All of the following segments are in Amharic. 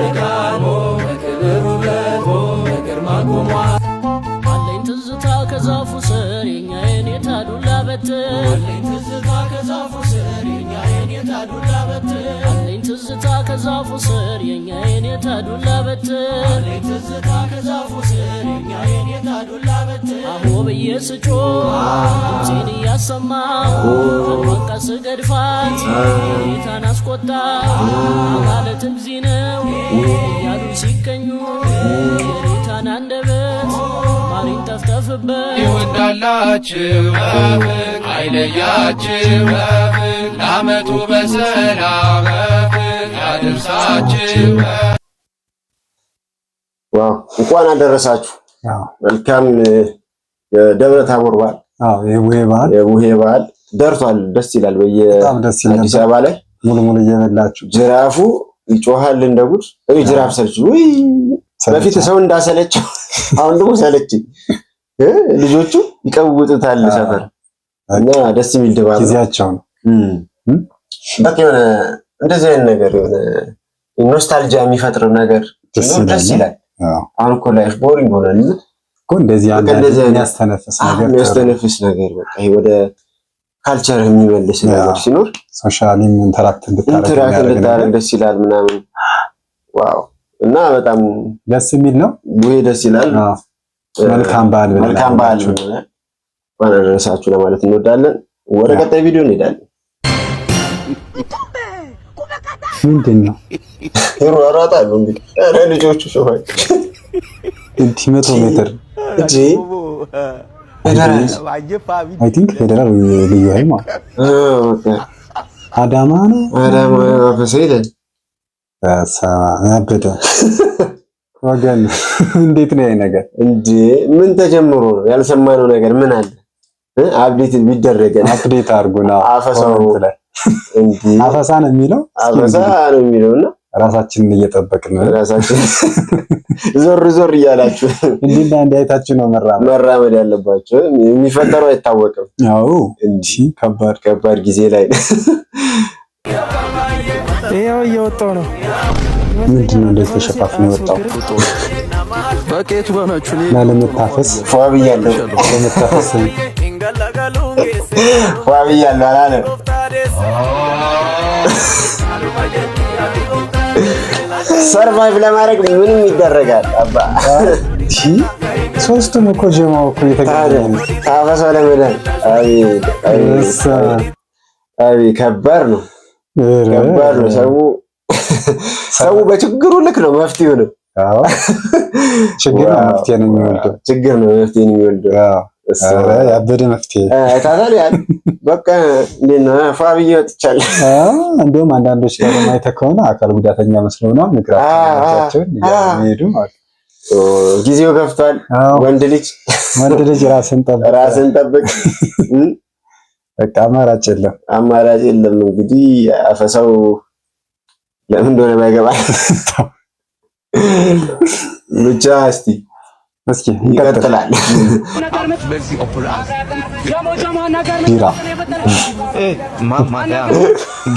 በክብር ውበት በግርማ ቆሟል። አለኝ ትዝታ ከዛፉ ስር የኛ የኔታ ዱላ በትር፣ አለኝ ትዝታ ከዛፉ ስር የኛ የኔታ ዱላ በትር፣ አለኝ ትዝታ ከዛፉ ስር የኛ የኔታ ዱላ በትር፣ አለኝ ትዝታ ከዛፉ ስር የኛ የኔታ ዱላ በትር፣ አሆ ብዬ ስጮህ ድምፄን እያሰማሁ አንዷን ቀስ ገድፋት የኔታን አስቆጣ ማለት እዚህ ነው እያሉ ሲገኙ የኔታን አንደበት ማሪን ጠፍጠፍበት። ይወዳላችሁ አይለያችሁ፣ ለዓመቱ በሰላም ያደርሳችሁ። Wow፣ እንኳን አደረሳችሁ። መልካም የደብረ ታቦር በዓል። አዎ፣ የቡሄ በዓል። የቡሄ በዓል ደርሷል። ደስ ይላል። በጣም ደስ ይላል። በየአዲስ አበባ ላይ ሙሉ ሙሉ እየበላችሁ ጅራፉ ይጮሃል እንደ ጉድ። እኔ ጅራፍ ሰልች ውይ፣ በፊት ሰው እንዳሰለቸው አሁን ደግሞ ሰለችኝ። ልጆቹ ይቀውጡታል ሰፈር እና ደስ የሚል ድባብ ነው። ጊዜያቸው ነው። በቃ የሆነ እንደዚህ አይነት ነገር የሆነ nostalgia የሚፈጥር ነገር ደስ ሲኖር ደስ ይላል። ይላል። አሁን እኮ life boring ሆኗል። እኮ እንደዚህ በቃ አንዳንድ እንደዚህ አይነት የሚያስተነፍስ ነገር የሚያስተነፍስ ነገር፣ በቃ ይሄ ወደ culture የሚመልስ ነገር ሲኖር socially ም interact እንድታረግ interact የሚያደርግ እንድታደርግ ነገር ደስ ይላል ምናምን፣ wow፣ እና በጣም ደስ የሚል ነው። ቡሄ ደስ ይላል። አዎ። መልካም በዓል ብለናል። መልካም በዓል ብለናል። እንኳን አደረሳችሁ ለማለት እንወዳለን። ወደ ቀጣይ ቪዲዮ እንሄዳለን። ምንድን ነው? ይሯሯጣሉ እንግዲህ። ኧረ ልጆቹ ሾፋል። እንዲህ 100 ሜትር እንጂ ፌደራል። I think ፌዴራል ወይ ልዩ ኃይል ማለት አዳማ ነው። አዳማ አፈሰ ይላል። ያበደ ወገን፣ እንዴት ነው ይሄ ነገር? እንዴ፣ ምን ተጀምሮ ነው? ያልሰማነው ነገር ምን አለ? Update ቢደረገን። Update አድርጉና አፈሳው comment ላይ። እንዴ። አፈሳ ነው የሚለው። እስኪ አፈሳ እንግዲህ ነው የሚለውና ራሳችንን እየጠበቅን ነው። ራሳችን ዞር ዞር እያላችሁ እንዲህ እና እንዲህ አይታችሁ ነው መራመድ መራመድ ያለባቸው። የሚፈጠረው አይታወቅም። አዎ። እንዲህ ከባድ ከባድ ጊዜ ላይ ነው። ይኸው እየወጣው ነው። ምንድን ነው እንደዚህ ተሸፋፍኖ የወጣው? በቃ የቱ ጋር ናችሁ? እኔ ላለመታፈስ። ፏ ብያለሁ፣ ላለመታፈስ። ፏ ብያለሁ አላለም። Survive ለማድረግ ምንም ይደረጋል። አባ። ሶስቱም እኮ ጀማው እኮ እየተገናኘ ነው። ታፈሰው ለመዳን፣ አቤት አቤት አቤት፣ ከባድ ነው፣ ከባድ ነው። ሰው ሰው በችግሩ ልክ ነው መፍትሄው ነው። አዎ፣ ችግር ነው መፍትሄ ነው የሚወልደው። ችግር ነው መፍትሄ ነው የሚወልደው። ኧረ ያበደ መፍትሄ። አይታታል ያን በቃ እንዴት ነው፣ ፏ ብዬ ወጥቻለሁ። እንዲሁም አንዳንዶች ጋር ማይተህ ከሆነ አካል ጉዳተኛ መስለው ነው እግራቸውን እያሉ የሚሄዱ ማለት ነው። ጊዜው ገፍቷል። ወንድ ልጅ ወንድ ልጅ ራስን ጠብቅ፣ ራስን ጠብቅ። በቃ አማራጭ የለም። አማራጭ የለም። እንግዲህ አፈሳው ለምን እንደሆነ ባይገባ ብቻ እስቲ እስኪ ይቀጥላል። ቢራ።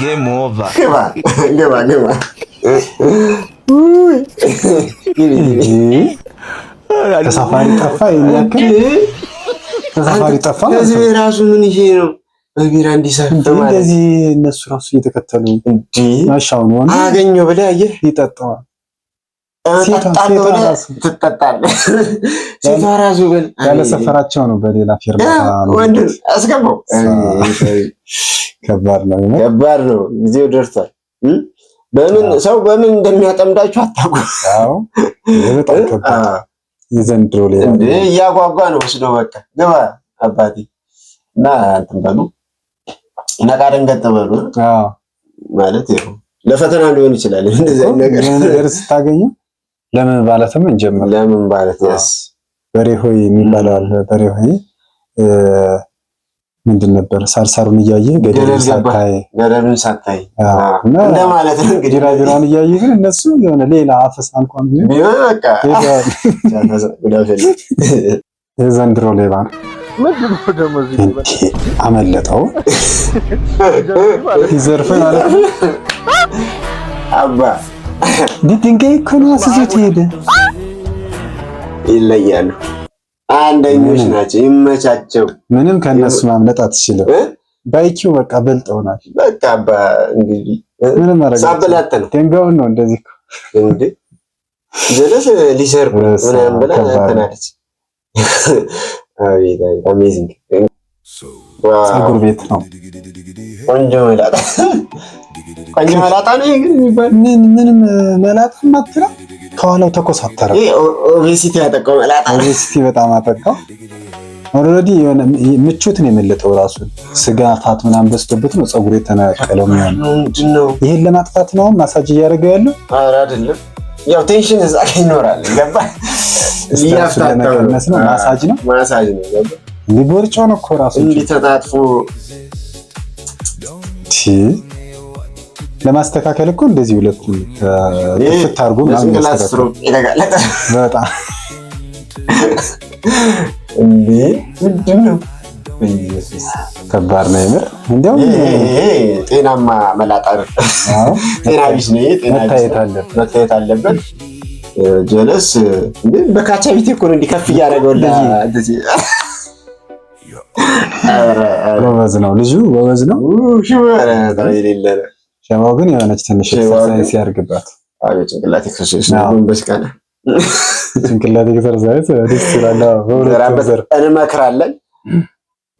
Game over. ግባ ግባ ግባ። ግቢ ግቢ። ተሳፋሪ ጠፋ፣ ይሄን ያክል ተሳፋሪ ጠፋ ማለት ከዚህ ነው። ራሱ ምን ይሄ ነው በቢራ እንዲሰፍ እንዴ ማለት እንደዚህ እነሱ ራሱ እየተከተሉ እንዲህ ማሻውን ሆነ አገኘው ብለህ አየህ ይጠጣዋል። እጠጣለሁ ሴቷ ብለህ ራሱ ትጠጣለህ። ሴቷ ራሱ በል ያለ ሰፈራቸው ነው በሌላ ፌርማታ። ወንድ አስገባው። ከባድ ነው። ከባድ ነው። ጊዜው ደርሷል። በምን ሰው በምን እንደሚያጠምዳችሁ አታውቁም። አዎ፣ በጣም ከባድ የዘንድሮ ሌላ እንዴ እያጓጓ ነው ወስዶ በቃ ግባ አባቴ እና እንትን በሉ፣ ነቃ ደንገጥ በሉ። ማለት ይኸው ለፈተና ሊሆን ይችላል እንደዚህ አይነት ነገር። የሆነ ነገር ስታገኙ ለምን ማለትም እንጀምር። ለምን ማለት ያስ በሬ ሆይ የሚባለው አለ። በሬ ሆይ ምንድን ነበር? ሳርሳሩን እያየ ገደሉን ሳታይ። ገደሉን ሳታይ እና እንደማለት ነው እንግዲህ። ቢራቢሯን እያየ ግን እነሱ የሆነ ሌላ አፈሳ እንኳን ቢሆን ቢሆን በቃ ሄደዋል። የዘንድሮ ሌባ ነው። እንዴ አመለጠው፣ ይዘርፍ ማለት ነው። አባ። እንዴ ድንጋይ እኮ ነው አስይዞት ሄደ። ይለያሉ። አንደኞች ናቸው። ይመቻቸው። ምንም ከእነሱ ማምለጥ አትችልም። በ IQ በቃ በልጠውናል። በቃ እንግዲህ ምንም ማድረግ ሳበላጥ ነው። ድንጋዩን ነው እንደዚህ እኮ። እንዴ ጀለስ ሊሰርቁ ምናምን ብላ እንትን አለች። አቤት አቤት፣ amazing። ፀጉር ቤት ነው። ቆንጆ መላጣ፣ ቆንጆ መላጣ ነው ይሄ ግን የሚባል። ምን ምንም መላጣ ማትላ ከኋላው ተኮሳተረ። ይሄ obesity ያጠቃው መላጣ። Obesity በጣም አጠቃው። Already የሆነ ምቾት ነው የመለጠው፣ ራሱን ስጋ fat ምናምን በዝቶበት ነው ፀጉር የተነቀለው የሚሆነው። ምንድን ነው? ይሄን ለማጥፋት ነው ማሳጅ እያደረገ ያለው። ኧረ አይደለም፣ ያው tension እዛ ጋር ይኖራል። ገባ? Stress ኡን እያፍታታው ነው። ለመቀነስ ነው። ማሳጅ ነው። ማሳጅ ነው። ገባ? እንዲህ ቦርጮ ነው እኮ ራሱ። እንዲህ ተጣጥፎ። ቲ ለማስተካከል እኮ እንደዚህ ሁለቱን ክፍት አድርጎ ምናምን ለጭንቅላት ያስተካክላል። ስትሮክ የተጋለጠ። በጣም። እንዴ ምንድን ነው? በኢየሱስ! ከባድ ነው የምር። እንዲያውም ይሄ ጤናማ መላጣ ነው። አዎ፣ ጤና ቢስ ነው። ይሄ ጤና ቢስ መታየት ነው። አለበት። መታየት አለበት። ጀለስ እንዴ በካቻቢቴ እኮ ነው እንዲህ ከፍ እያደረገው እንደዚህ። ኧረ ኧረ ጎበዝ ነው ልጁ፣ ጎበዝ ነው። ኧረ በጣም የሌለ ነው። ሸማው ግን የሆነች ትንሽ ሸማው ግን- Exercise ያርግባት። አዎ፣ የጭንቅላት exercise ነው። አዎ። ጎንበስ ቀና። ጭንቅላት exercise ደስ ይላል። አዎ፣ በሁለቱም ዘራበት ዘርፍ። እንመክራለን።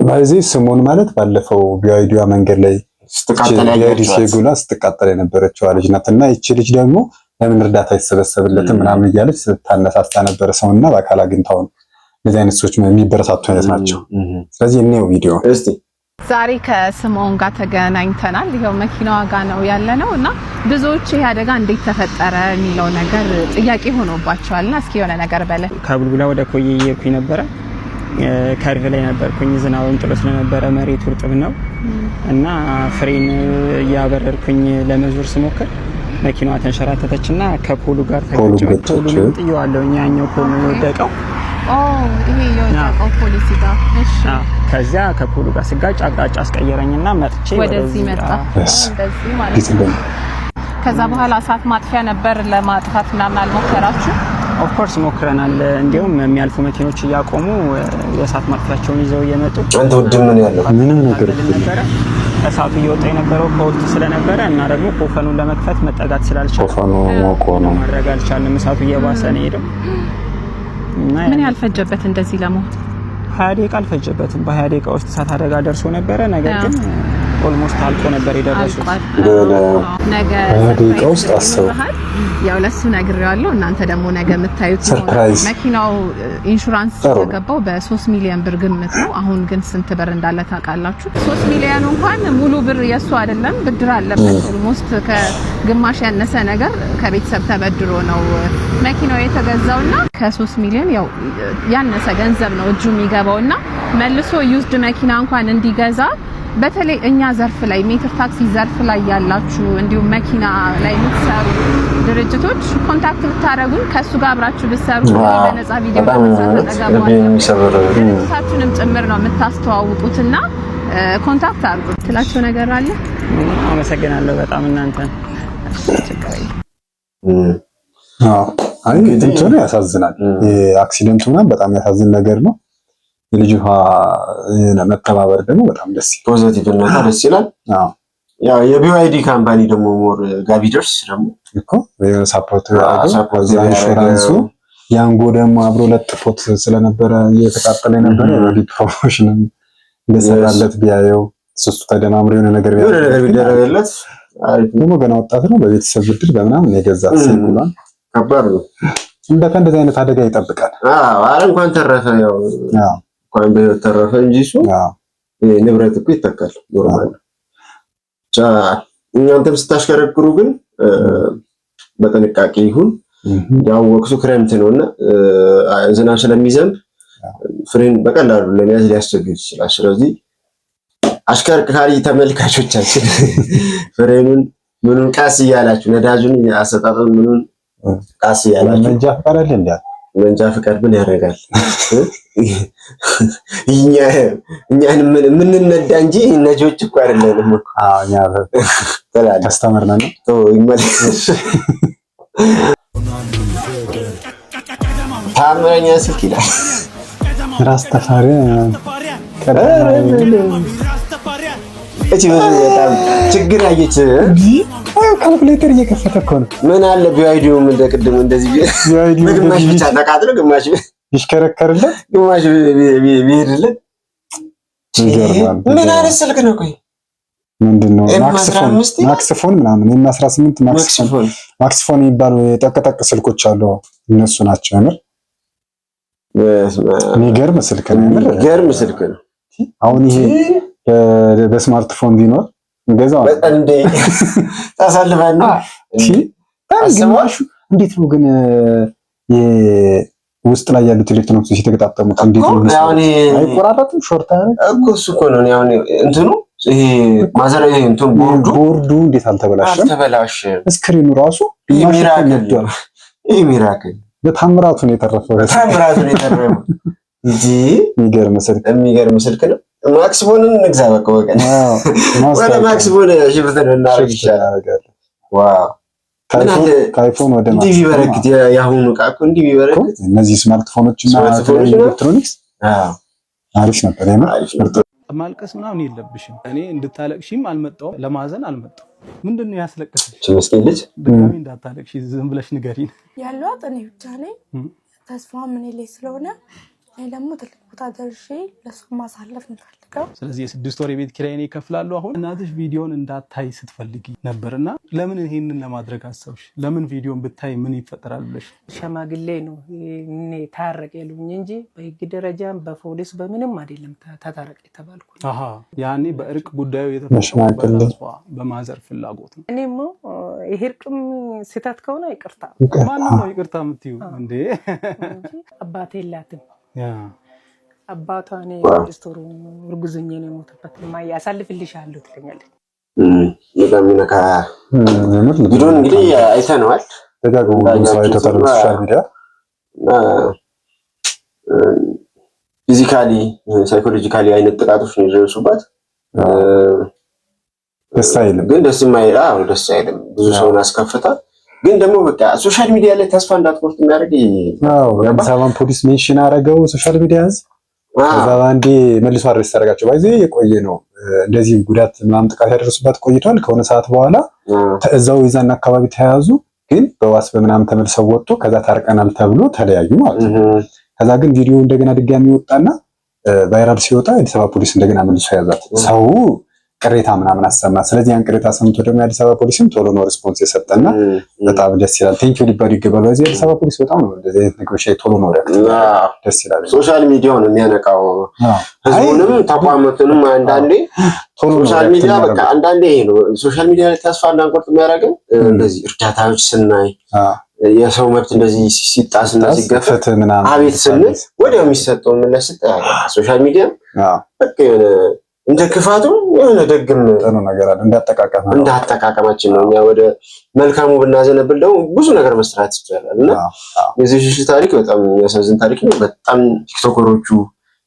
በዚህ ስሙን ማለት ባለፈው BYD ዋ መንገድ ላይ ስትቃጠል BYD ያያችኋት። ሴጉላ ስትቃጠል የነበረችዋ ልጅ ናት። እና ይቺ ልጅ ደግሞ ለምን እርዳታ አይሰበሰብለትም ምናምን እያለች ስታነሳሳ ነበረ ሰውና በአካል አግኝታው ነው። እንደዚህ አይነት ሰዎች የሚበረታቱ አይነት ናቸው። ስለዚህ እኔው ቪዲዮ እስቲ። ዛሬ ከስምኦን ጋር ተገናኝተናል። ይኸው መኪናዋ ጋር ነው ያለ ነው እና ብዙዎች ይሄ አደጋ እንዴት ተፈጠረ የሚለው ነገር ጥያቄ ሆኖባቸዋል። እና እስኪ የሆነ ነገር በለ። ከቡልቡላ ወደ ኮዬ እየሄድኩኝ ነበረ። Curve ላይ ነበርኩኝ። ዝናብም ጥሎ ስለነበረ መሬቱ እርጥብ ነው እና ፍሬን እያበረርኩኝ ለመዞር ስሞክር መኪናዋ ተንሸራተተችና ከ pole ኡ ጋር Pole ኡ ተጋጨሁ። ገጨችው። Pole ኡንም ጥዬዋለሁኝ። ያኛው pole ነው የወደቀው። ኦ፣ ይሄ የወደቀው pole እዚህ ጋር። እሺ። አዎ። ከዚያ ከ pole ኡ ጋር ስጋጭ አቅጣጫ አስቀየረኝና መጥቼ ወደዚህ መጣ። Yes. እንደዚህ ማለት ነው። ከዛ በኋላ እሳት ማጥፊያ ነበር፣ ለማጥፋት ምናምን አልሞከራችሁ? Of course ሞክረናል። እንዲሁም የሚያልፉ መኪኖች እያቆሙ የእሳት ማጥፊያቸውን ይዘው እየመጡ አንተ ውድም ምን ያለው ምንም ነገር ታገልን ነበረ። እሳቱ እየወጣ የነበረው ከውስጥ ስለነበረ እና ደግሞ ኮፈኑን ለመክፈት መጠጋት ስላልቻለ ኮፈኑ ሞቆ ነው። ማድረግ አልቻልንም። እሳቱ እየባሰ ነው የሄደው እና ምን ያህል ፈጀበት እንደዚህ ለመሆን? 20 ደቂቃ አልፈጀበትም። በ20 ደቂቃ ውስጥ እሳት አደጋ ደርሶ ነበረ። ነገር ግን almost አልቆ ነበር የደረሱት። አልቋል። በለ- ነገ 20 ደቂቃ ውስጥ Surprise አስበው። ይኖርሃል። ያው ለሱ ነግሬዋለሁ። እናንተ ደግሞ ነገ የምታዩት ይሆናል። Surprise። መኪናው ኢንሹራንስ ጥሩ ነው። የገባው በ3 ሚሊዮን ብር ግምት ነው። አሁን ግን ስንት ብር እንዳለ ታውቃላችሁ? 3 ሚሊዮኑ እንኳን ሙሉ ብር የእሱ አይደለም፣ ብድር አለበት። Almost ከግማሽ ያነሰ ነገር ከቤተሰብ ተበድሮ ነው መኪናው የተገዛውና ከ3 ሚሊዮን ያው ያነሰ ገንዘብ ነው እጁ የሚገባውና መልሶ used መኪና እንኳን እንዲገዛ በተለይ እኛ ዘርፍ ላይ፣ ሜትር ታክሲ ዘርፍ ላይ ያላችሁ እንዲሁም መኪና ላይ የምትሰሩ ድርጅቶች contact ብታደርጉን፣ ከእሱ ጋር አብራችሁ ብትሰሩ በነፃ ቪዲዮ በጣም ለመስራት ማለት አጠገቡ ልብ የሚሰብር። ድርጅታችሁንም ጭምር ነው የምታስተዋውቁትና contact አድርጉ። ትላቸው ነገር አለ? አመሰግናለሁ በጣም እናንተን። ችግር የለም። አዎ። አይ እንትኑ ያሳዝናል። የ accident ኡ ምናምን በጣም ያሳዝን ነገር ነው። የልጅቷ የሆነ መተባበር ደግሞ በጣም ደስ ይላል። Positive ነቷ ደስ ይላል። አዎ። ያው የ BYD company ደግሞ more ጋር ቢደርስ ደግሞ እኮ የሆነ support ያደረገው Support ከዛ ኢንሹራንሱ ያደረገው። ያንጎ ደግሞ አብሮ ለጥፎት ስለነበረ እየተቃጠለ የነበረ already promotion እንደሰራለት ቢያየው ሶስቱ ተደማምሮ የሆነ ነገር የሆነ ነገር ቢያደርግ ቢደረግለት አሪፍ ነው። ደግሞ ገና ወጣት ነው። በቤተሰብ ብድር በምናምን የገዛት ሴጉሏን ከባድ ነው። እንደ ከእንደዚህ አይነት አደጋ ይጠብቃል። አዎ፣ ኧረ እንኳን ተረፈ፣ ያው እንኳን በህይወት ተረፈ እንጂ እሱ ይሄ ንብረት እኮ ይተካል። Normal ነው። ብቻ እናንተም ስታሽከረክሩ ግን በጥንቃቄ ይሁን። ያው ወቅቱ ክረምት ነውና ዝናብ ስለሚዘንብ ፍሬን በቀላሉ ለመያዝ ሊያስቸግር ይችላል። ስለዚህ አሽከርካሪ ተመልካቾቻችን ፍሬኑን ምኑን ቀስ እያላችሁ፣ ነዳጁን አሰጣጡን ምኑን ቀስ እያላችሁ። መንጃ ፈቃድ አለ እንዴ? መንጃ ፈቃድ ምን ያደርጋል? እኛ እኛን የምንነዳ እንጂ ነጂዎች እኮ አይደለንም እኮ። አዎ፣ እኛ ትላለህ። Customer ነን። ተው፣ ይመለስ። ታምረኛ ስልክ ይላል። ራስ ተፋሪ። እቺ በጣም ችግር አየች። ካልኩሌተር እየከፈተ እኮ ነው። ምን አለ BYD ውም እንደ ቅድም እንደዚህ ግማሽ ብቻ ተቃጥሎ ግማሽ ቢሽከረከርለት፣ ግማሽ ቢሄድለት። ምን አይነት ስልክ ነው? ቆይ ምንድን ነው? Maxphone ምናምን M 18 Maxphone የሚባሉ የጠቅጠቅ ስልኮች አሉ። እነሱ ናቸው። የምር የሚገርም ስልክ ነው። የሚገርም ስልክ ነው። አሁን ይሄ በስማርትፎን ቢኖር እንገዛው። እንዴ ታሳልፈን ነው። ግማሹ እንዴት ነው ግን ውስጥ ላይ ያሉት ኤሌክትሮኒክሶች የተገጣጠሙት እንዴት ነው? አይቆራረጥም? Short እኮ እሱ እኮ ነው አሁን እንትኑ ይሄ ማዘር ይሄ እንትኑ ቦርዱ ቦርዱ እንዴት አልተበላሸም? አልተበላሸም። Screen ኑ ራሱ Miracle፣ ይሄ miracle። በታምራቱ ነው የተረፈው። በታምራቱ ነው የተረፈው እንጂ የሚገርም ስልክ፣ የሚገርም ስልክ ነው። Maxphone ን እንግዛ በቃ ወገን፣ ወደ Maxphone shift እናደርግ ይሻላል። Wow፣ ከ iPhone ወደ እንዲህ ቢበረክት፣ የአሁኑ ዕቃ እኮ እንዲህ ቢበረክት እነዚህ ስማርትፎኖች እና ኤሌክትሮኒክስ አሪፍ ነበር። የምር። ማልቀስ ምናምን የለብሽም። እኔ እንድታለቅሺም አልመጣሁም፣ ለማዘን አልመጣሁም። ምንድን ነው ያስለቀሰሽ? ምስኪን ልጅ። ድጋሚ እንዳታለቅሺ ዝም ብለሽ ንገሪን። ያለኋት እኔ ብቻ ነኝ። ተስፋ ምን ላይ ስለሆነ እኔ ደግሞ ትልቅ ቦታ ደርሼ ለሱ ማሳለፍ እንፈልገው። ስለዚህ የ6 ወር የቤት ኪራይ እኔ እከፍላለሁ። አሁን እናትሽ ቪዲዮን እንዳታይ ስትፈልጊ ነበር እና ለምን ይሄንን ለማድረግ አሰብሽ? ለምን ቪዲዮን ብታይ ምን ይፈጠራል ብለሽ? ሸማግሌ ነው እኔ ታረቅ ያሉኝ እንጂ በህግ ደረጃም በፖሊስ በምንም አይደለም ተታረቅ የተባልኩ። አሃ፣ ያኔ በእርቅ ጉዳዩ የተፈጸመው በራሷ በ mother ፍላጎት ነው። እኔም ይሄ እርቅም ስህተት ከሆነ ይቅርታ። ማንም ነው ይቅርታ የምትዩ እንዴ? አባቴ የላትም። አባቷ እኔ 6 ወሩ እርጉዝ ሆኜ ነው የሞተበት። እማዬ አሳልፍልሻለሁ ትለኛለች። በጣም የሚነካ ቪዲዮን እንግዲህ አይተነዋል። ደጋግሞ ሰው አይቶታል በ social media። Physically፣ psychologically አይነት ጥቃቶች ነው የደረሱባት። ደስ አይልም፣ ግን ደስ የማይል፣ አዎ ደስ አይልም። ብዙ ሰውን አስከፍታ ግን ደግሞ በቃ social media ላይ ተስፋ እንዳትቆርጥ የሚያደርግ አዎ፣ የአዲስ አበባን ፖሊስ mention አደረገው social media ህዝብ። ከዛ በአንዴ መልሶ arrest አደረጋቸው። By the way የቆየ ነው፣ እንደዚህ ጉዳት ምናምን ጥቃት ያደረሱባት ቆይቷል። ከሆነ ሰዓት በኋላ እዛው የዛን አካባቢ ተያያዙ። ግን በዋስ በምናምን ተመልሰው ወጥቶ ከዛ ታርቀናል ተብሎ ተለያዩ ማለት ነው። ከዛ ግን ቪዲዮ እንደገና ድጋሚ ወጣና viral ሲወጣ የአዲስ አበባ ፖሊስ እንደገና መልሶ ያዛት። ሰው ቅሬታ ምናምን አሰማ። ስለዚህ ያን ቅሬታ ሰምቶ ደግሞ የአዲስ አበባ ፖሊስም ቶሎ ነው response የሰጠና በጣም ደስ ይላል። Thank you ሊባሉ ይገባል። በዚህ የአዲስ አበባ ፖሊስ በጣም ነው እንደዚህ አይነት ነገሮች ላይ ቶሎ ነው react፣ ደስ ይላል። Social media ው ነው የሚያነቃው ህዝቡንም ተቋማትንም። አንዳንዴ social media በቃ አንዳንዴ ይሄ ነው social media ላይ ተስፋ እንዳንቆርጥ የሚያደርገን። እንደዚህ እርዳታዎች ስናይ፣ የሰው መብት እንደዚህ ሲጣስና ሲገፈፍ አቤት ስንል ወዲያው የሚሰጠው ምላሽ ስታይ social media በቃ የሆነ እንደ ክፋቱ የሆነ ደግም ጥሩ ነገር አለ። እንዳጠቃቀም እንዳጠቃቀማችን ነው። እኛ ወደ መልካሙ ብናዘነብል ደግሞ ብዙ ነገር መስራት ይቻላል። እና የዚህ ሽሽ ታሪክ በጣም የሚያሳዝን ታሪክ ነው። በጣም ቲክቶከሮቹ፣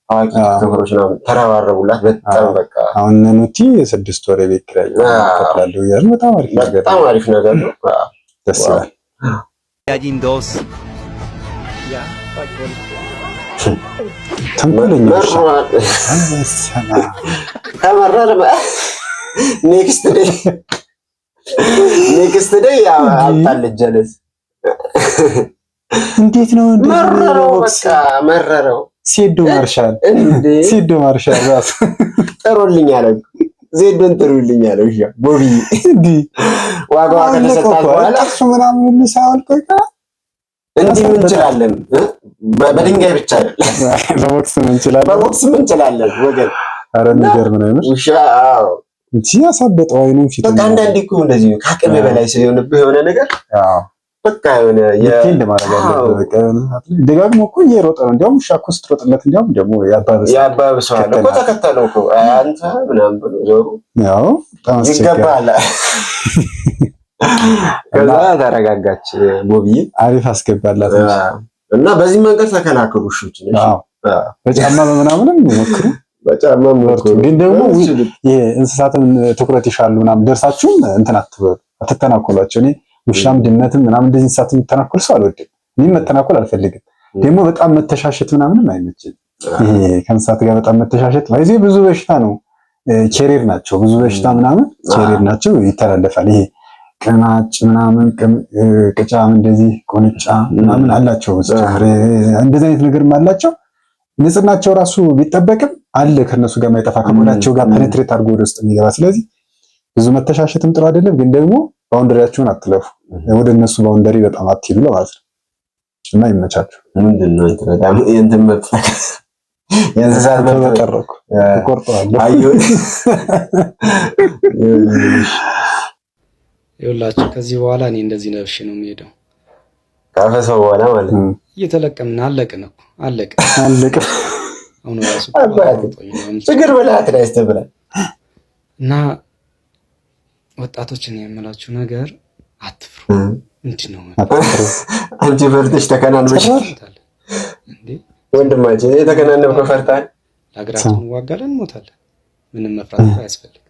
ታዋቂ ቲክቶከሮች ምናምን ተረባረቡላት። በጣም በቃ አሁን ኑቲ የ6 ወር የቤት ኪራይ እከፍላለሁ እያሉ በጣም አሪፍ ነገር። በጣም አሪፍ ነገር ነው። ደስ ይላል። Saiyajin 2. ተንኮለኛ ውሻ። ተመረረ። Next day አምጣለች ጀለስ። እንዴት ነው? መረረው፣ በቃ መረረው። ሴዶ ማርሻል፣ ሴዶ ማርሻል ራሱ ጥሩልኝ አለ። ዜዶን ጥሩልኝ አለ። ውሻ ቦብዬ ዋጋዋ ከተሰጣት በኋላ እሱ ምናምን ሁሉ ሳያወልቀው ይቀራል። እንዲህ እንችላለን። በድንጋይ ብቻ አይደለም፣ በቦክስም እንችላለን፣ በቦክስም እንችላለን ወገን። ኧረ የሚገርም ነው የምር። ውሻ አዎ፣ እንጂ ያሳበጠው አይኑን ፊቱ። በቃ አንዳንዴ እኮ እንደዚህ ከአቅም በላይ ሲሆንብህ የሆነ ነገር በቃ የሆነ Defend ማድረግ አለብህ። በቃ የሆነ ሰዓት ላይ ደጋግሞ እኮ እየሮጠ ነው። እንዲያውም ውሻ እኮ ስትሮጥለት እንዲያውም ደግሞ ያባብሳል። ያባብሰዋል እኮ። ተከተለው እኮ አንተ ምናምን ብሎ ዞሩ። ያው በጣም አስቸጋሪ። ይገባል። ከዛ ተረጋጋች ቦብዬ። አሪፍ አስገባላት። እና በዚህ መንገድ ተከላከሉ ውሾችን። እሺ፣ በጫማ በምናምንም ሞክሩ። በጫማ ሞክሩ። ግን ደግሞ ይሄ እንስሳትን ትኩረት ይሻሉ ምናምን ደርሳችሁም እንትን አትበሉ፣ አትተናኮሏቸው። እኔ ውሻም ድመትም ምናምን እንደዚህ እንስሳት የሚተናኮል ሰው አልወድም። እኔም መተናኮል አልፈልግም። ደግሞ በጣም መተሻሸት ምናምንም አይመችም። ይሄ ከእንስሳት ጋር በጣም መተሻሸት ባይዜ ብዙ በሽታ ነው፣ carrier ናቸው። ብዙ በሽታ ምናምን carrier ናቸው፣ ይተላለፋል። ይሄ ቅማጭ ምናምን ቅጫም እንደዚህ ቁንጫ ምናምን አላቸው። እንደዚህ አይነት ነገርም አላቸው። ንጽህናቸው ራሱ ቢጠበቅም አለ ከነሱ ጋር የማይጠፋ ከቆዳቸው ጋር penetrate አድርጎ ወደ ውስጥ የሚገባ። ስለዚህ ብዙ መተሻሸትም ጥሩ አይደለም፣ ግን ደግሞ boundary ያችሁን አትለፉ። ወደ እነሱ boundary በጣም አትሂዱ ለማለት ነው እና ይመቻችሁ። ምንድን ነው እንትን በጣም የእንትን መብት፣ የእንስሳት መብት ተጠረኩ እቆርጠዋለሁ። አየሁት። ይኸውላችሁ ከዚህ በኋላ እኔ እንደዚህ ለብሼ ነው የምሄደው። ካፈሰው በኋላ ማለት ነው። እየተለቀምን አለቅን እኮ አለቅን። አለቅን። አሁን ራሱ አባቴ ችግር በላት ላይ ያስተብላል። እና ወጣቶችን የምላችሁ ነገር አትፍሩ። ምንድን ነው አንቺ ፈርተሽ ተከናንበሽ ወንድማችን የተከናነብከው ፈርተሃል። ለሀገራችን እንዋጋለን፣ እንሞታለን። ምንም መፍራት እኮ አያስፈልግም።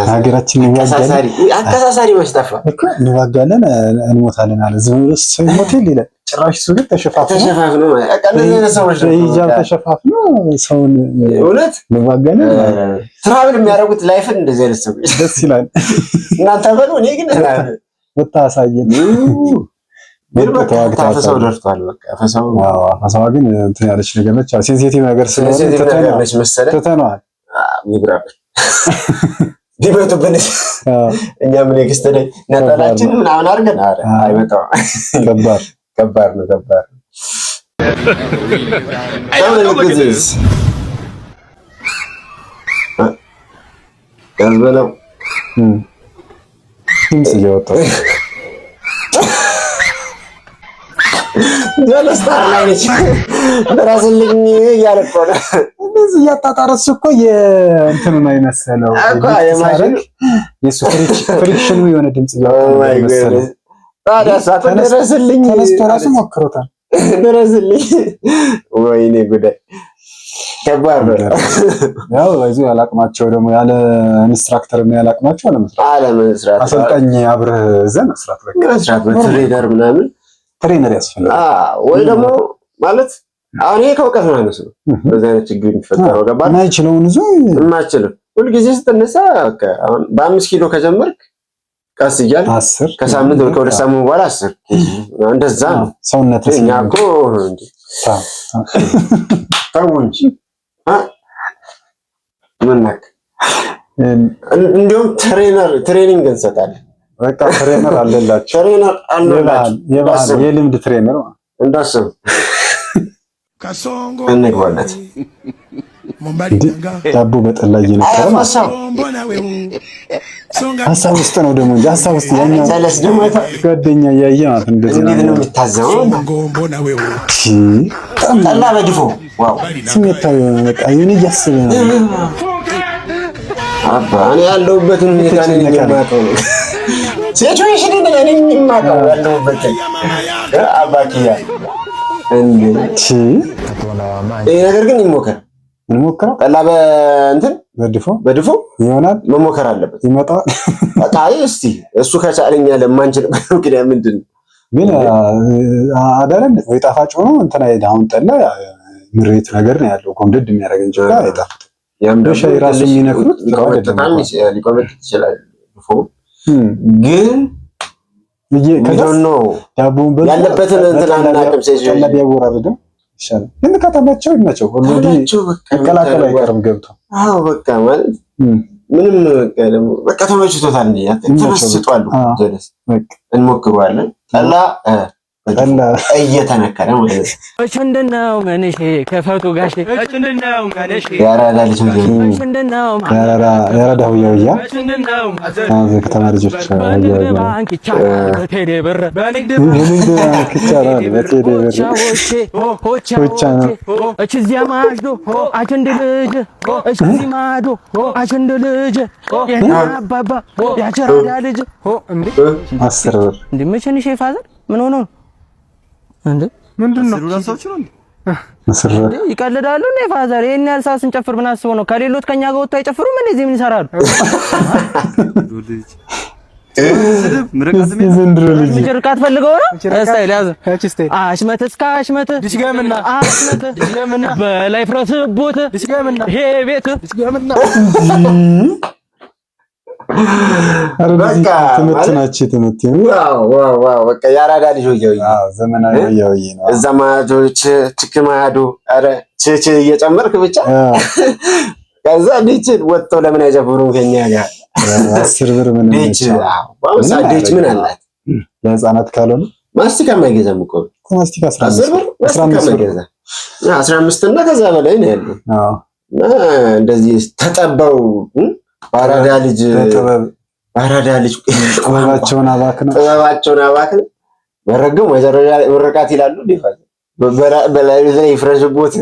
ሀገራችን እንዋጋለን አከሳሳሪ መች ጠፋ እኮ እንዋጋለን እንሞታለን አለ። ዝም ብሎ ሰው ይሞት ይላል። ጭራሽ እሱ ግን ተሸፋፍኖ ተሸፋፍኖ በቃ እንደዚህ አይነት ሰዎች ነው። በሂጃብ ተሸፋፍኖ ሰውን እውነት እንዋጋለን travel የሚያደርጉት life ን እንደዚህ አይነት ሰዎች ደስ ይላል። እናንተ በሉ እኔ ግን ወጣ አሳየን። ግን በቃ አፈሳው ደርቷል። በቃ አፈሳው አዎ አፈሳዋ ግን እንትን ያለች ነገር ነች። Sensitive ነገር ስለሆነ Sensitive ነገር ነች መሰለህ። ትተነዋል። ይጉራብን ቢመጡብን እኛም next ላይ ነጠላችን ምናምን አድርገን ኧረ አይመጣም። ከባድ ከባድ ነው፣ ከባድ ነው። Look at this. ያዝ በለው። ድምፅ እያወጣ ጆለስታር ላይ ነች። ድረስልኝ እያለ እኮ ነው። እንደዚህ እያጣጣረስ እኮ የእንትኑ ነው የመሰለው እኮ የማሽኑ የእሱ friction ኑ የሆነ ድምፅ እያወጣ ነው የመሰለው። ታዲያ እሷ እኮ ድረስልኝ ተነስቶ ራሱ ሞክሮታል። ድረስልኝ። ወይኔ ጉዳይ ከባድ ነው። ያው በዚህ ያላቅማቸው ደግሞ ያለ instructor እና ያላቅማቸው አለመስራት አለመስራት አሰልጣኝ አብረህ ይዘህ መስራት በቃ መስራት በ trainer ምናምን Trainer ያስፈልጋል። ወይ ደግሞ ማለት አሁን ይሄ ከእውቀት ማነስ ነው በዚህ አይነት ችግር የሚፈጠረው። ገባህ? የማይችለውን ይዞ የማይችልም ሁልጊዜ ስትነሳ በቃ አሁን በ5 ኪሎ ከጀመርክ ቀስ እያልክ 10 ከሳምንት ወይ ከ2 ሳምንት በኋላ 10 እንደዛ ነው። ሰውነት እኛ እኮ እንዴ ተው እንጂ ምን ነክ እንዲሁም trainer training እንሰጣለን። በቃ trainer አለላቸው። Trainer አለላቸው። የባህል የልምድ trainer እንዳስብ እንግባለት። ዳቦ በጠላ እየነከረ ሀሳብ ውስጥ ነው ደግሞ እንጂ ሀሳብ ውስጥ ያኛው ጓደኛ እያየ ማለት እንደዚህ እንዴት ነው የሚታዘበው? ጠላ በድፎ wow! ስሜታዊ የሆነ በቃ የሆነ እያሰበ ነው። አባ እኔ ያለሁበትን ሁኔታ እኔ ነኝ የማውቀው። Situation እኔ ነኝ የማውቀው ያለሁበትን። አባኪያ እንዴ ይሄ ነገር ግን ይሞከር እንሞክረው። ጠላ በእንትን በድፎ በድፎ ይሆናል መሞከር አለበት። ይመጣል። በቃ እስቲ እሱ ከቻለኛ ለማንችልበት ምክንያት ምንድን ነው? ግን አዳረን ወይ ጣፋጭ ሆኖ እንትና አሁን ጠላ ምሬት ነገር ነው ያለው። ኮምደድ የሚያደርግ እንጂ አይጣፍጥም። በሻይ ራሱ የሚነክሩት ሊቆመጥጥ ይችላል። ድፎ ግን ዳቦውን ያለበትን እንትን አናውቅም። ጠላ ቢያወራርድም ይሻላል። ግን ከተመቸው ይመቸው። Already መቀላቀል አይቀርም ገብቶ። አዎ በቃ ማለት ምንም በቃ ደግሞ በቃ ተመችቶታል፣ ተመስጧል። እንሞክረዋለን። ጠላ እየተነከረ ማለት ነው። ምንድነው መንሼ ከፈቱ ጋሼ ምንድነው መንሼ የአራዳ ልጅ ምንድነው የአራዳ ሁያ ሁያ ከተማ ልጆች ሁያ ሁያ ባንክ ይቻላል በቴሌ ብር በንግድ ባንክ ይቻላል በቴሌ ብር ብቻ ነው። እችዚያ ማዶ አቸንድ ልጅ እዚህ ማዶ አቸንድ ልጅ የኔ አባባ ያቸራዳ ልጅ እንዴ 10 ብር እንዴ መቼ ነሽ father ምን ሆኖ ነው እንዴ? ምንድን ነው? 10 ብር ይቀልዳሉ እንዴ father? ይሄን ያህል ሰዓት ስንጨፍር ምን አስበው ነው? ከሌሎት ከኛ ጋር ወጥተው አይጨፍሩም? እንደዚህ ምን ይሰራሉ? ዘንድሮ ልጅ ምርቃት ፈልገው ነው። Style ያዘ። አሽመት እስከ አሽመት ድሽገምና አሽመት ድሽገምና በላይ ፍረስ ቦት ድሽገምና ይሄ ቤት ድሽገምና። በቃ ትምህርት ናቸው ትምህርት። Wow wow wow! በቃ የአራዳ ልጅ ሆያ ሆዬ፣ ዘመናዊ ሆያ ሆዬ ነው። እዛ ማዶ ችክ ማዶ፣ ኧረ ችች እየጨመርክ ብቻ። ከዛ ዲች ወጥተው ለምን አይጨፍሩም ከኛ ጋር? 10 ብር ምን ዲች በአሁኑ ሰዓት ዲች ምን አላት? ለህፃናት ካልሆነ ማስቲካ የማይገዛም እኮ። ማስቲካ 10 ብር ማስቲካ የማይገዛ፣ 15 እና ከዛ በላይ ነው ያለው። እና እንደዚህ ተጠበው ባራዳ ልጅ ባራዳ ልጅ ጥበባቸውን አባክነው ጥበባቸውን አባክነው መረገም ምርቃት ይላሉ። በላይ ላይ ይፍረሽቦት።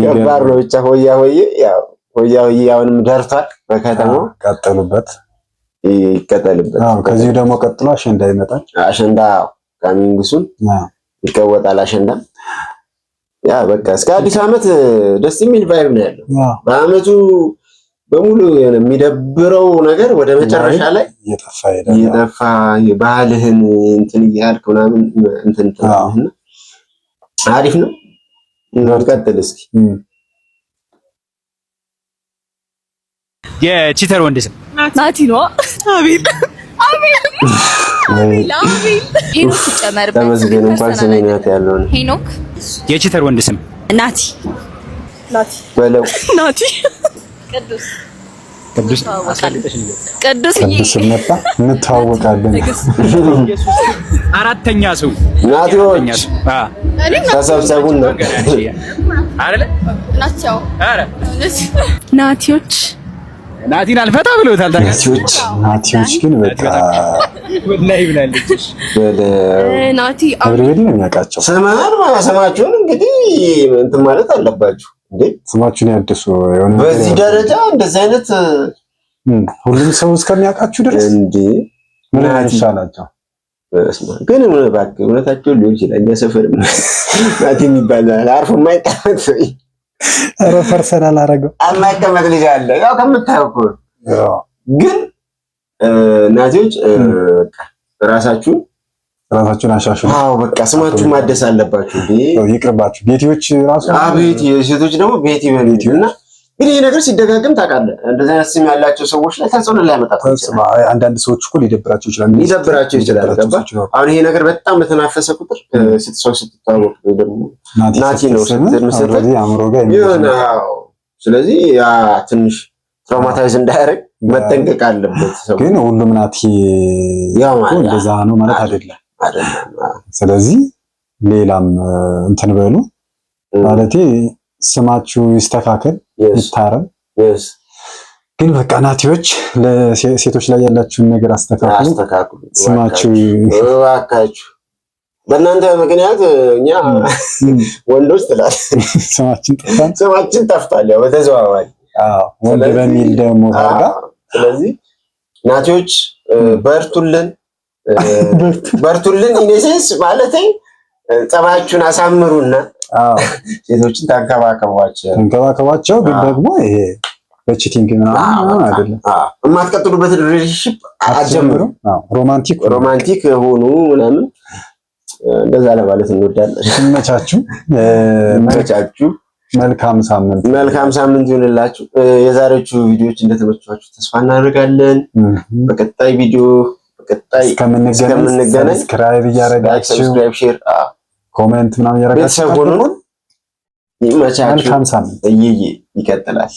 ከባድ ነው። ብቻ ሆያ ሆዬ፣ ያው ሆያ ሆዬ አሁንም ደርቷል በከተማው። ቀጠሉበት። ይቀጠልበት። አዎ፣ ከዚሁ ደግሞ ቀጥሎ አሸንዳ ይመጣል። አሸንዳ coming soon ይቀወጣል። አሸንዳ ያ በቃ እስከ አዲስ ዓመት ደስ የሚል vibe ነው ያለው። በአመቱ በሙሉ የሚደብረው ነገር ወደ መጨረሻ ላይ እየጠፋ ይሄዳል። እየጠፋ ባህልህን እንትን እያልክ ምናምን እንትን ትላለህና አሪፍ ነው። እንቀጥል እስኪ። የ cheater ወንድ ስም? ናቲ ነው። አቤል፣ አቤል፣ አቤል፣ አቤል፣ ሄኖክ ይጨመርበት። ተመስገን እንኳን ስሜ ናቲ ያለው ነው። ሄኖክ። የ cheater ወንድ ስም? ናቲ፣ ናቲ በለው። ናቲ፣ ቅዱስ። ቅዱስ። ቅዱስ። ቅዱስ መጣ፣ እንተዋወቃለን። አራተኛ ሰው። ናቲዎች ተሰብሰቡን ነው። አይደለ? ናቸው። ኧረ ናቲዎች። ናቲን አልፈታ ብለውታል። ናቲዎች፣ ናቲዎች ግን በቃ ወላሂ ብላለች። ናቲ። Everybody ነው የሚያውቃቸው። ስምህን ስማችሁን እንግዲህ እንትን ማለት አለባችሁ እንዴ? ስማችሁን ያድሱ። የሆነ በዚህ ደረጃ እንደዚህ አይነት ሁሉም ሰው እስከሚያውቃችሁ ድረስ እንዴ ምን ይሻላቸው? ግን እባክህ እውነታቸውን ሊሆን ይችላል። እኛ ሰፈር ናቲ የሚባል አርፎ የማይቀመጥ ሰው ኧረ personal አደረገው። የማይቀመጥ ልጅ አለ። ያው ከምታየው እኮ። ግን ናቲዎች ራሳችሁን ራሳችሁን አሻሽሉ። አዎ በቃ ስማችሁን ማደስ አለባችሁ። እንዴ ይቅርባችሁ። ቤቲዎች ራሱ አቤት የሴቶች ደግሞ ቤቲ በቤቲ እና ግን ይሄ ነገር ሲደጋገም ታውቃለህ፣ እንደዚህ አይነት ስም ያላቸው ሰዎች ላይ ተጽዕኖ ሊያመጣ አንዳንድ ሰዎች እኮ ሊደብራቸው ይችላል። ሊደብራቸው ይችላል። ገባ? አሁን ይሄ ነገር በጣም በተናፈሰ ቁጥር ሰው ስትታወቅ ደግሞ ናቲ ነው ስትል አእምሮ ጋር የሆነ፣ ስለዚህ ያ ትንሽ traumatize እንዳያደርግ መጠንቀቅ አለበት ሰው። ግን ሁሉም ናቲ እንደዛ ነው ማለት አይደለም። ስለዚህ ሌላም እንትን በሉ፣ ማለቴ ስማችሁ ይስተካከል፣ ይታረም። ግን በቃ ናቲዎች ለሴቶች ላይ ያላችሁን ነገር አስተካክሉ፣ አስተካክሉ ስማችሁ እባካችሁ። በእናንተ ምክንያት እኛ ወንዶች ትላለህ ስማችን ጠፍቷል፣ ስማችን ጠፍቷል። ያው በተዘዋዋሪ ወንድ በሚል ደግሞ ታርጋ። ስለዚህ ናቲዎች በርቱልን፣ በርቱልን። In a sense ማለት ጸባያችሁን አሳምሩና ሴቶችን ተንከባከቧቸው፣ ተንከባከቧቸው። ግን ደግሞ ይሄ በ cheating ምናምን አይደለም። የማትቀጥሉበትን relationship አትጀምሩ። Romantic Romantic ሆኑ ምናምን እንደዛ ለማለት እንወዳለን። ይመቻችሁ፣ ይመቻችሁ። መልካም ሳምንት፣ መልካም ሳምንት ይሁንላችሁ። የዛሬዎቹ ቪዲዮዎች እንደተመቿችሁ ተስፋ እናደርጋለን። በቀጣይ ቪዲዮ በቀጣይ እስከምንገናኝ subscribe እያደረጋችሁ፣ Subscribe፣ share፣ comment ምናምን እያደረጋችሁ ቤተሰብ ሁኑን። ይመቻችሁ። መልካም ሳምንት። እይይ ይቀጥላል።